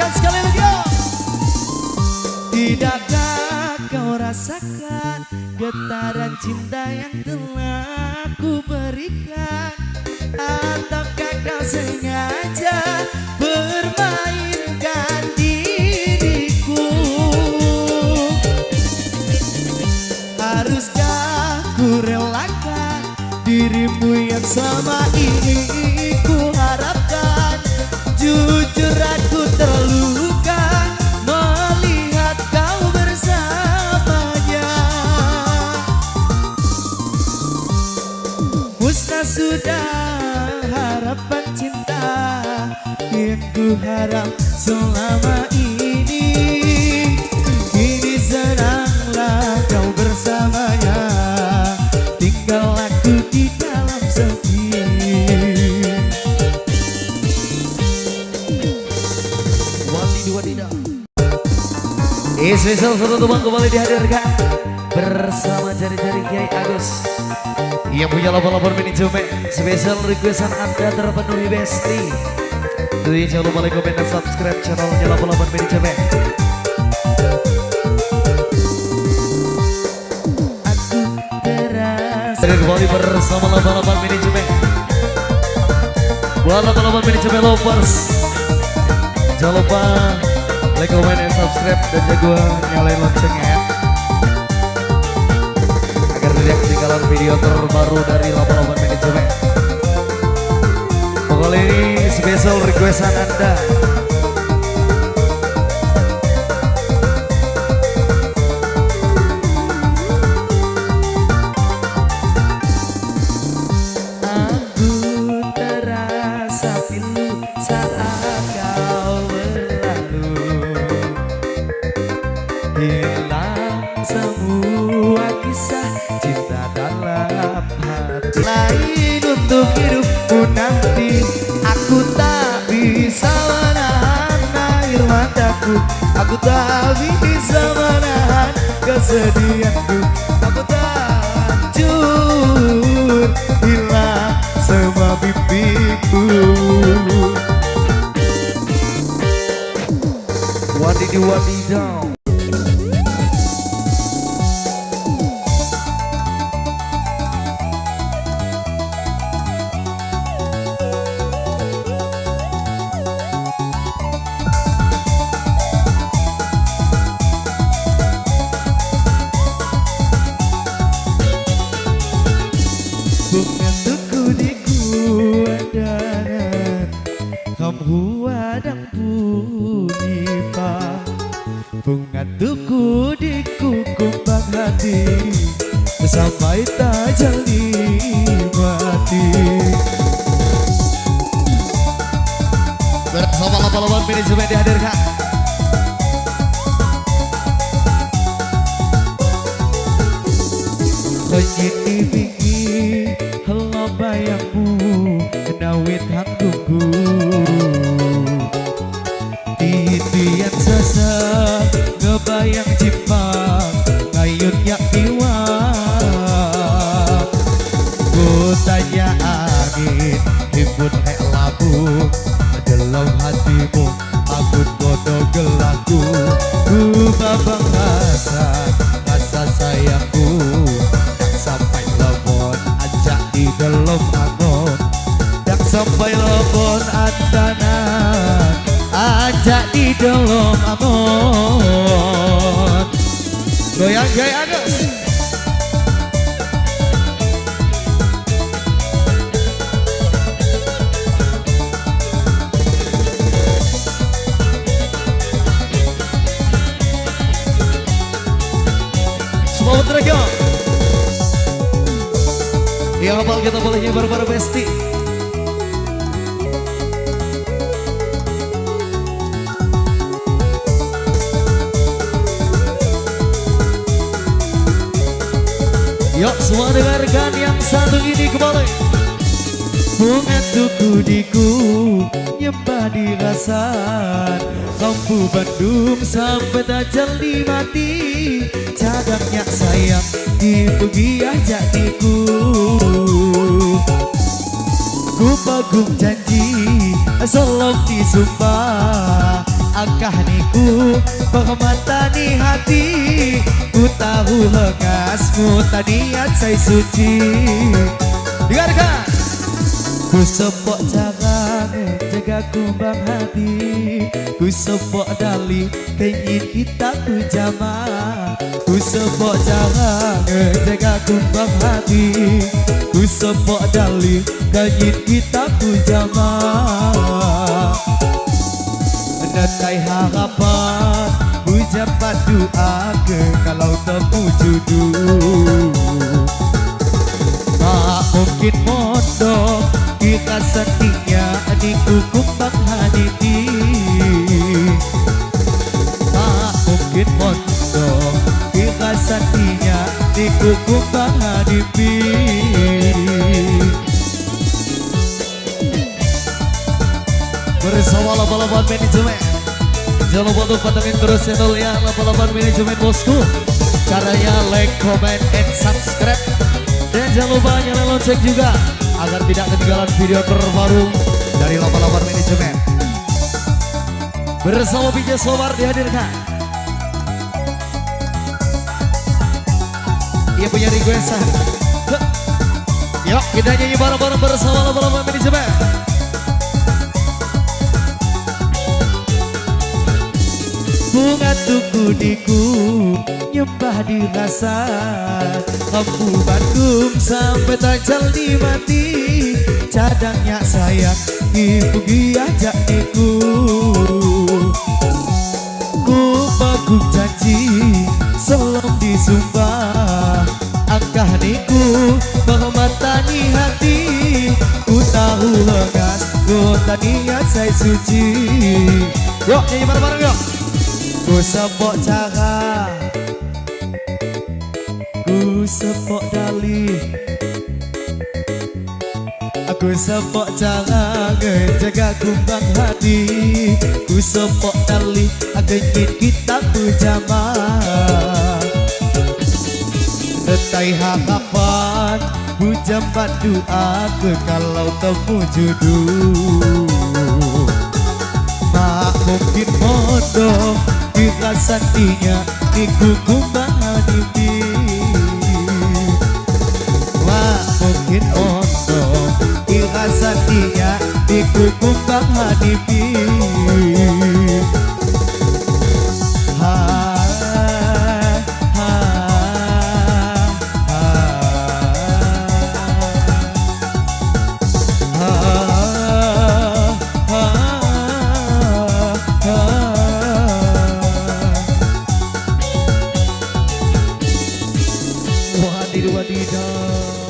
Dengarkan sekali lagi yo. Tidakkah kau rasakan getaran cinta yang telah ku berikan? Ataukah kau sengaja bermainkan diriku? Haruskah ku relakan dirimu yang selama ini ku harapkan? Jujur aku terluka melihat kau bersamanya. Musnah sudah harapan cinta yang ku harap selama ini. Kini senanglah kau bersamanya, tinggal aku di dalam sepi. Spesial satu tumbang kembali dihadirkan bersama jari-jari Kiai Agus yang punya lapor-lapor manajemen. Spesial requestan Anda terpenuhi besti. Jadi jangan lupa like, komen, dan subscribe channelnya lapor-lapor manajemen. Aku terasa kembali bersama lapor-lapor manajemen. Buat lapor-lapor manajemen lovers, jangan lupa like, comment, dan subscribe, dan jago nyalain loncengnya ya, agar tidak ketinggalan video terbaru dari 88 Manajemen. Pokoknya ini spesial requestan Anda. Aku terasa pilu saat kau berlalu, hilang semua kisah cinta dalam hati. Lain untuk hidupmu nanti, aku tak bisa menahan air mataku. Aku tak bisa menahan kesedihanku. Aku tak hancur, hilang semua mimpiku. Wadidaw. Bunga tuku di kukumbang hati sampai tak jadi mati. Bersama 88 manajemen dihadirkan. Kini bingi hello bayangmu nawit hangguku. Titian sesek ngebayang jipang ngayun yak iwak. Ku tanya angin himpun hek labu dalam hatimu aku bodoh gelaku. Ku babang rasa rasa sayangku tak sampai lebon ajak di dalam angon. Tak sampai lebon antanan ajak di dalam amon. Goyang Kiai Agus. Semua teriak. Ya hafal kita boleh nyebar para besti. Yuk semua dengarkan yang satu ini kembali. Bunga tuku diku nyembah di rasan Kampu Bandung sampai tajam di mati. Cadangnya sayang dipugi ajak diku. Ku pagung janji selom disumpah Angkah niku permatani hati. Ku tahu hengasmu taniat saya suci. Dengarkan. Ku sepok cara jaga kumbang hati. Ku sepok dali kengin kita ku jama. Ku sepok cara jaga kumbang hati. Ku sepok dali kengin kita ku jama. Netai harapan ucapan doa ke kalau temu jodoh. Tak mungkin mondok kita sentinya niku kumbang haniti. Tak mungkin mondok kita sentinya niku kumbang haniti. Bersama 88 Manajemen. Jangan lupa untuk pantengin terus channelnya 88 Manajemen bosku. Caranya like, comment, and subscribe. Dan jangan lupa nyalain lonceng juga agar tidak ketinggalan video terbaru dari 88 Manajemen. Bersama PJ Sobar dihadirkan. Ia punya requestan. Yuk kita nyanyi bareng-bareng bersama 88 Manajemen. Bunga tuku diku nyembah di rasa. Empu Bandung sampai tajal di mati. Cadangnya sayang ibu ajak niku. Ku pegung janji sebelum disumpah. Angkah niku permatani hati. Ku tahu lengas ku taniat saya suci. Yuk nyanyi bareng-bareng yuk. Ku sepok cara, ku sepok dali. Aku sepok cara ngejaga kumbang hati. Ku sepok dali agengin kita pujama. Netai harapan bujambat doa ke kalau temu jodoh. Tak mungkin mondok dirasantinya niku kumbang hanipi. Wah mungkin mondok dirasantinya niku kumbang hanipi. Ha ha ha ha ha ha. Wadidaw.